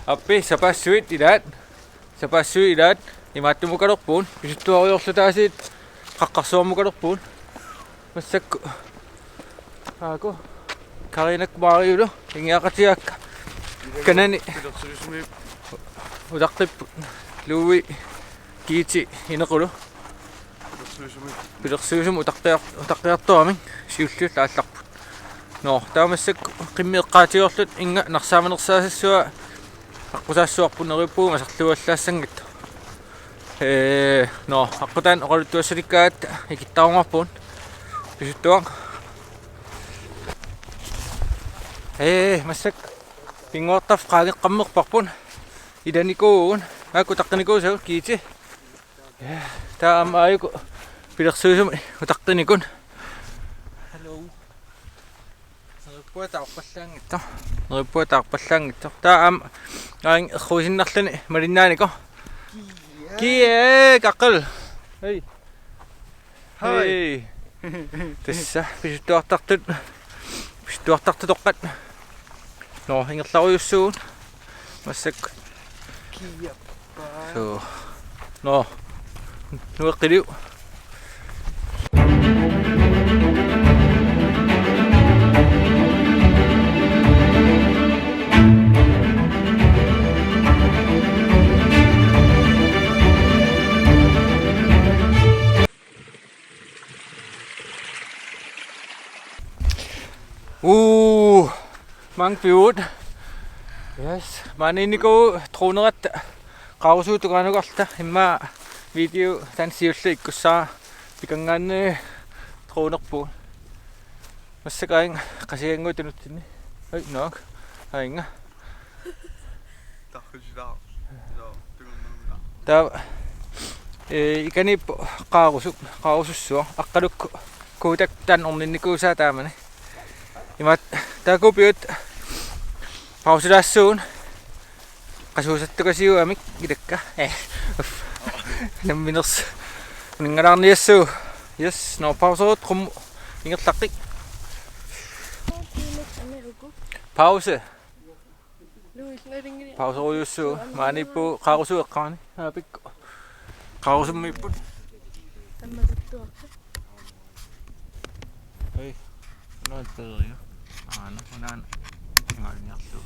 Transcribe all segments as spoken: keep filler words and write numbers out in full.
Aappi sapaassuit ilaat. Sapaassuit ilaat. Imaattumukalerpugut. Pisuttuariorlutaasiit qaqqarsuarmukalerpugut. Massakkut. Aaku. Karinak Mariulu. Ingiaqatigaakka. Kanani. Pilersuisumik. Utaqqipput. Louis. Kiiti Inequlu. Pilersuisumik. Pilersuisumik utaqqiar-, utaqqiartoramik siulliullugu aallarput. Nå, taava massakkut qimmit eqqaatigoorluta inga narsaamanersaasassuaq aqqusaassuarput neriuppugut masarluallaassanngitsoq. Ee, nå, aqqutaani oqaluttuassatikkaat ikittarumaarpugut. Pisuttuaq. Ee, massakkut pinnguartarfik qaangeqqammerparput. Ilanikuuvugut, aaku utaqqinikuusagut Kiiti. Ja, taava aamma aajuku pilersuisumik utaqqinikut. Hello. Neriuppunga taarpallaanngitsoq. Neriuppunga taarpallaanngitsoq. Taava aamma aajuna erruisinnarluni malinnaanikoq. Kia, Kaqqal. Hej. Hej. Hej. Tassa pisuttuartartut. Pisuttuartartut toqqat. Nå, ingerlarujussuugut. Massakkut. Kiappa. So. Nå. Nueqqiliuk. Uu, maanga pivugut. Yes, maaniinnikuuvugut droneratta Qaarusuup tungaanut aamma immaqa video taanna siulleq ikkussavara pikanngaanniit dronerpugut. Massakkut aajuna Qasigiannguit tunutsinni. Oj, nok. Aajuna. Taava, ee, ikaniippoq Qaarusuk, Qaarusussuaq, Aqqaluk Kuutak taanna orninnikuusaa taamani. Imaattoq taakku piut pausilaassuugut. Qasuusattukasiugamik ilakka. Eh. Uff. Namminersoq. Uninngalaarniassuugut. Yes, nå pauserut qummut ingerlaqqik. Pause. Pauserujussuugut. Maaniippugut Qaarusuup eqqaani. Aapikku. Qaarusummiipput. Hej. Unaana periu. Aana, unaana. Ingalinniarlugu.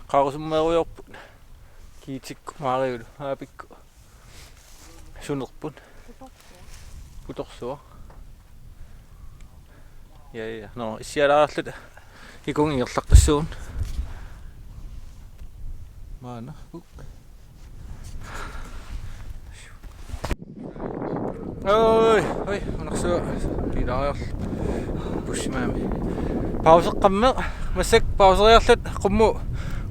Qaarusummeerujoorput. Kiitikkut Mariulu. Aapikku. Sunerput. Putorsuaq. Ja, ja. Nå, issialaarluta. Ikunnga ingerlaqqissuugut. Maanna. Oj, oj, unersuaq pilaariarlu. Pussimaami. Pauseqqammeq, massakkut pauseriarluta qummut,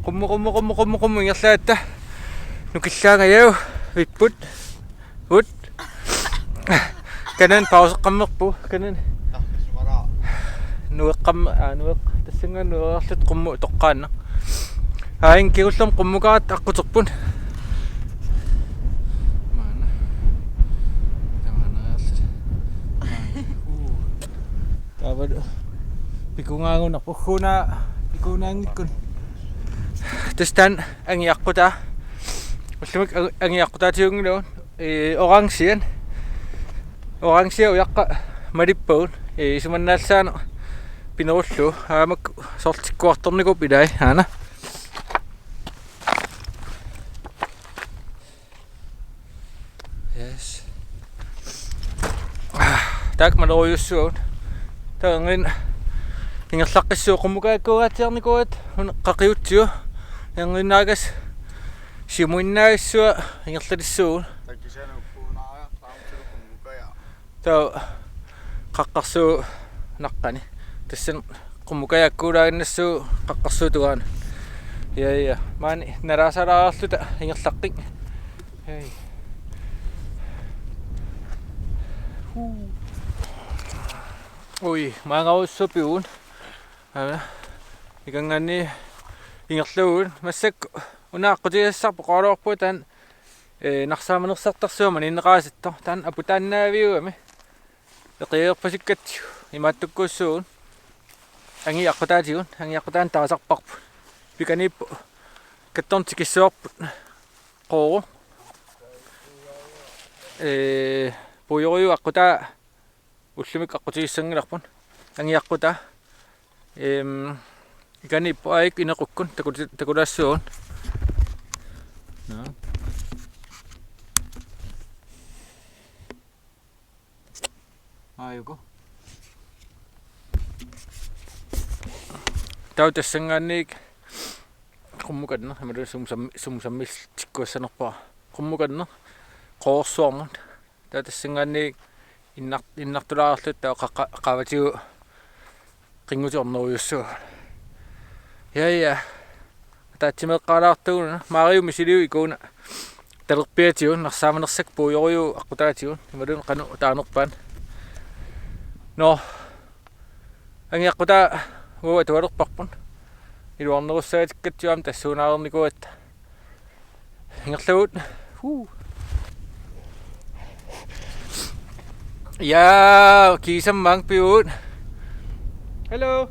qummut, qummut, qummut, qummut, qummut ingerlagatta. Nukillaangajavut, vipput, ut. Kanani pauseqqammerpugut, kanani. Nueqqammeq, aa, nueq-, tassanngaanniit nueriarluta qummut toqqaannaq. Aajuna kingullermik qummukaratta aqquterput. Maanna. Tamaaneriarluta. Maanna. Uu. Taavalu. Pikungaagunarpoq. Ugguuna, pikunaanngikkuni. Tassa taanna angiaqqutaa. Ullumikkut ang-, angiaqqutaatiunngilagut. Ee, orange. Orange ujaqqat malippagut. Ee, isumannaallisaaneq pinerullugu. Aamma soorlu tikkuartornikuupput ilai. Aana. Yes. Taakku malerujussuugut. Taava ingerlaqqissuugut qummukajakkuugaatsiarnikuugatta una qaqiutsigu. Ingerlaannaagassi siumuinnaagassi ingerlalissuugut. Taava qaqqarsuup naqqani. Tassani qummukajakkuulaaginnassuugut qaqqarsuup tungaanut. Ja, ja. Maani nalaasalaarluta ingerlaqqik. Hej. Huu. Ui, maangarujussuaq pivugut. Aana. Ikanngaanniit ingerlavugut. Massakkut una aqqutigassarput oqaraluarpunga taanna, ee, narsaamanersartarsuaq maninneqaasittoq. Taanna aputaannaaviugami. Peqqiorpasikkatsigu imaattukkuussuugut. Angiaqqutaatigut, angiaqqutaani taasarparput. Pikaniippoq kattorn tikissuarput. Qoru. Ee, puiorujuu aqqutaa ullumi aqqutigissanngillarput. Angiaqqutaa. Em, ikaniippoq aik inequkkut taku-, takulaassuugut. Naa. Aajuku. Taava tassanngaanniit qummukanneq, imaluunniit sumut sam-, sumut sammistikkuassanerpara. Qummukanneq, Qoorsuarmut. Taava tassanngaanniit innar-, innartulaarluta taava qa-, qa-, qaavatigut qinngutiornerujussuugut. Ja, ja. Ataatsimeeqqaalaartugut una, Maariu misiliu ikuuna. Talerpiatigut, narsaamanersakka puiorujuu aqqutaatigut, imaluunniit qanoq taanerpaat. Nå. Angiaqqutaa uagut atualerparput. Iluarnerussagatikkatsigu aamma tassuunaarnikuugatta. Ingerlavugut. Huu. Ja, kiisami maanga pivugut. Hello.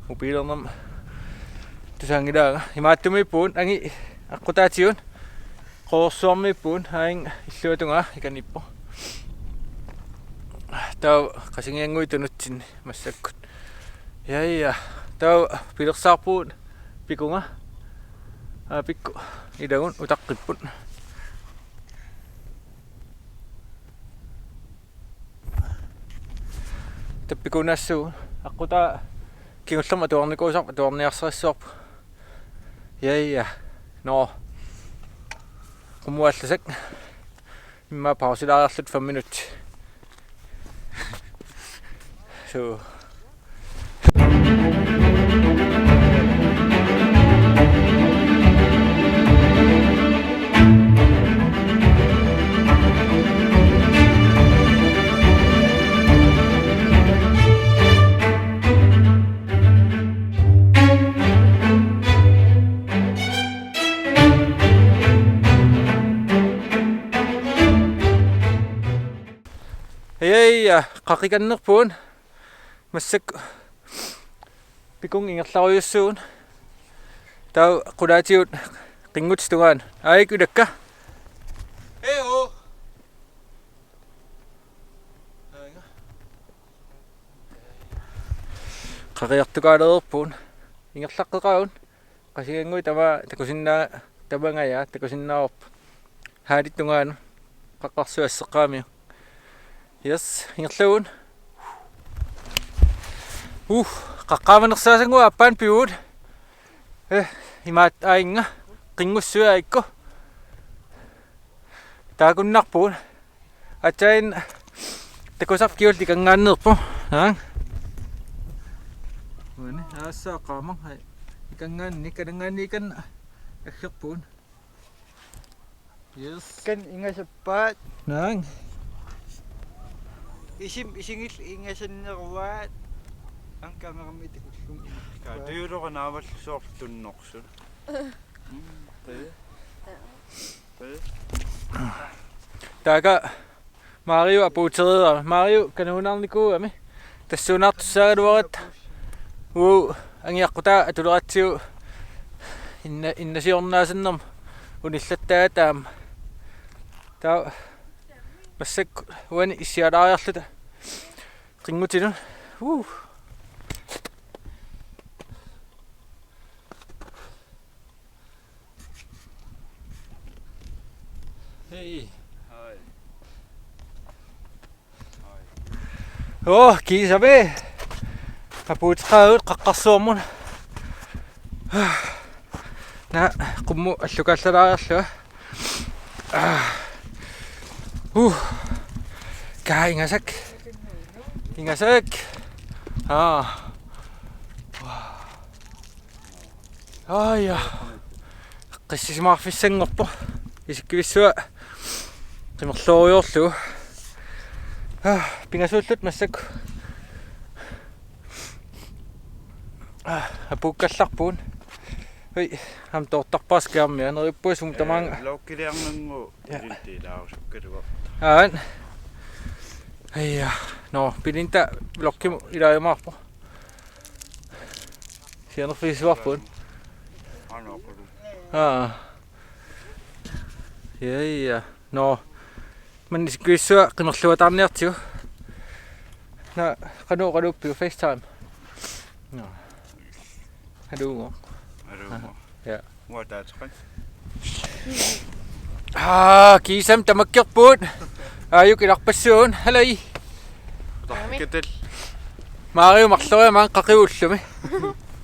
Mobilernerma tusaanngilaanga. Imaattumiippugut, angiaqqutaatigut. Qoorsuarmiippugut, ain illuatungaa ikaniippoq. Taava Qasigiannguit tunutsinni massakkut. Ja, ja. Taava pilersaarpugut pikunga. Aa, pikku. Ilagut utaqqipput. Tappikuunaassuugut. Aqqutaa kingullermik atuarnikuusarput, atuarniarsarissavarput. Ja, ja. Nå. Qummuallasakka. Immaqa pausilaariarluta fem minutsit. So. Ei, ei, ja, qaqikannerpugut. Massakkut pikunga ingerlarujussuugut. Taava qulaatigut qinngutit tungaanut. Aik, ilakka. Hej, oo. Qaqiartukaalereerpugut. Ingerlaqqeqaagut. Qasigiannguit tamaat takusinnaa-, tamaanga, ja, takusinnaavarput. Haalit tungaanut. Qaqqarsuaq asseqqaaramiuk. Yes, ingerlavugut. Uh, qaqqaamanersaasannguaq aappaanut pivugut. Eh, imaat ainnga. Qinngussuit aajukku. Taakunnarpugut. Aatsaat takusarput kingulleq ikanngaanneerpoq. Aa. Uani, aassaaq qaammat. Hai. Ikanngaanniit, kananngaanniit ikanneq aggerpugut. Yes. Kan ingasappaat. Naang. Isim isingil ingasanneruaat. Ankamerami takullum. Ka tujuloqa naamallu soorlu tunnorsut. Mm, qe. Qe. Taakku Maariu apuutereerami. Maariu kanuunaarnikuugami. Tassuunaartussaagaluaratta. Uu, angiaqqutaa atuleratsigu inna-, innasiornaasannermut unillattaata aamma. Taava massakkut uani issialaariarluta. Qinngutinut. Uu. Hej. Hej. Hej. Åh, kiisami. Apuuteqaagut Qaqqarsuarmut. Naa, qummut allukaallalaariarlunga. Ah. Uh. Kaa ingasak. Ingasak. Aa. Aa, ja. Qissisimaarfissanngorpoq. Isikkivissuaq qimerloorujoorlugu. Aa, pingasuulluta massakkut. Aa, apuukkallarpugut. Ui, aamma toortarpara skærmia, neriuppunga sumut tamaanga. Ee, vloggiliarnanngu. Ja. Ilintiilaarusukkaluartoq. Aat. Aja, nå, pilinta vloggimut ilaajumaarpoq. Sianerfigisivarput. Aa. Ja, ja. Nå. Men isikkuissua qimerluataarniartigu. Nå, qanoq oqaluuppiuk FaceTime? Nå. Hallo. Hallo. Ja. Uataateqan. Aa, kiisami tamakkerput. Aajuk ilarpassuun. Hallo. Takkatut. Mario marloriarluni qaqiullumi.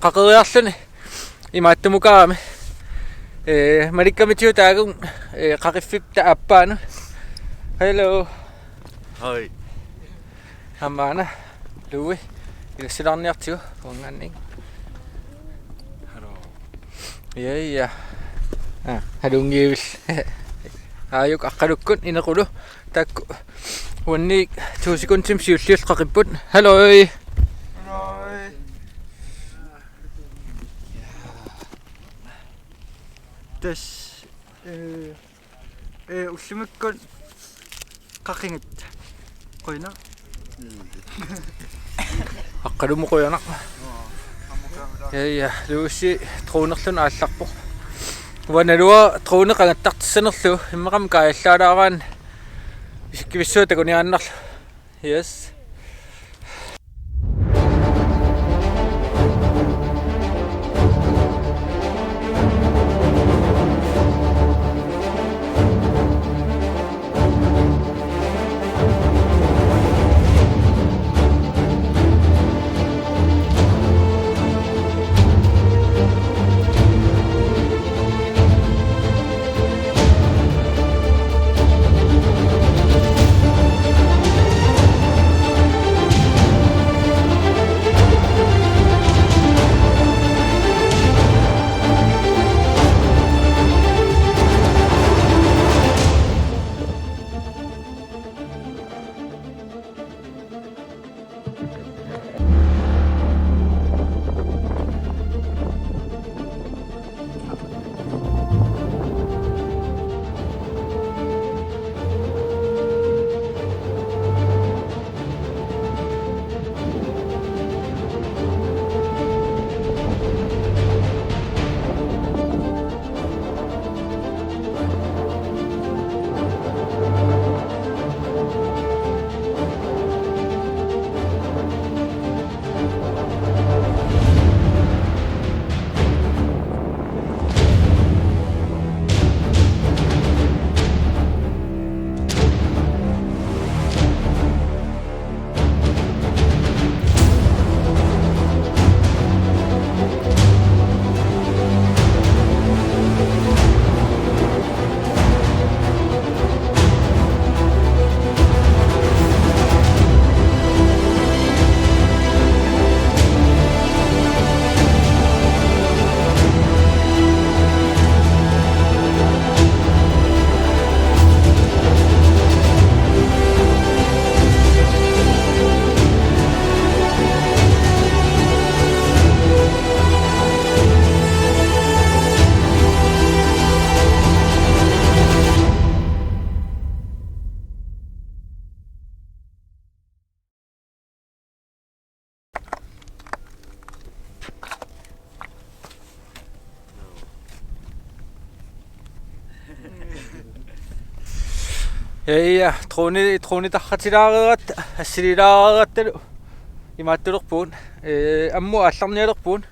Qaqeriarluni. Imaattumukaami. Eh, Malikkamitigut taakkua, eh, qaqiffik taappaanu. Hello. Hej. Amaana. Louis. Ilassilaarniartigu. Uangaanning. Hello. Ja, ja. Ah, haluunngivil. Aajuk aqqalukkut inequlu. Taakku. Uanni to sekundimik siulliullugu qaqipput. Hello. Hello. Tassa, eh, eh, ullumikkut qaqinngitsoq. Qujanaq. Aqqalummut qujanaq. Ja, ja, Lucy dronerluni aallarpoq. Uanga naluara drone qangattartissanerlugu, immaqa aamma kaajallaalaaraanni isikkivissuaq takuniaannarlugu. Yes. Ja, ja, drone, dronetarratilaareeratta, assililaareerattalu imaattulorpugut, eh, ammut aallarnialerpugut.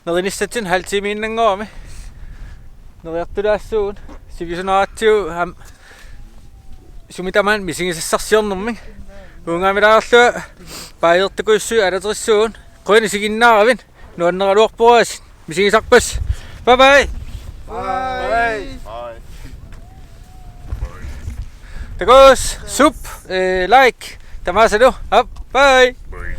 Nerinissatsinnut halv timeinnanngorami. Neriartulaassuugut. Sivisunaratsigu aamma sumi tamaani misigisassarsiornermik. Uungaamilaarlunga paajertukujussuit alaterissuugut. Qujanaq isiginnaaravit. Nuanneraluarpoq aasiit. Misigisarpassi. Bye bye. Bye. Bye. Takuss, sub, eh, like. Tamaasalu. Aap, bye. Bye.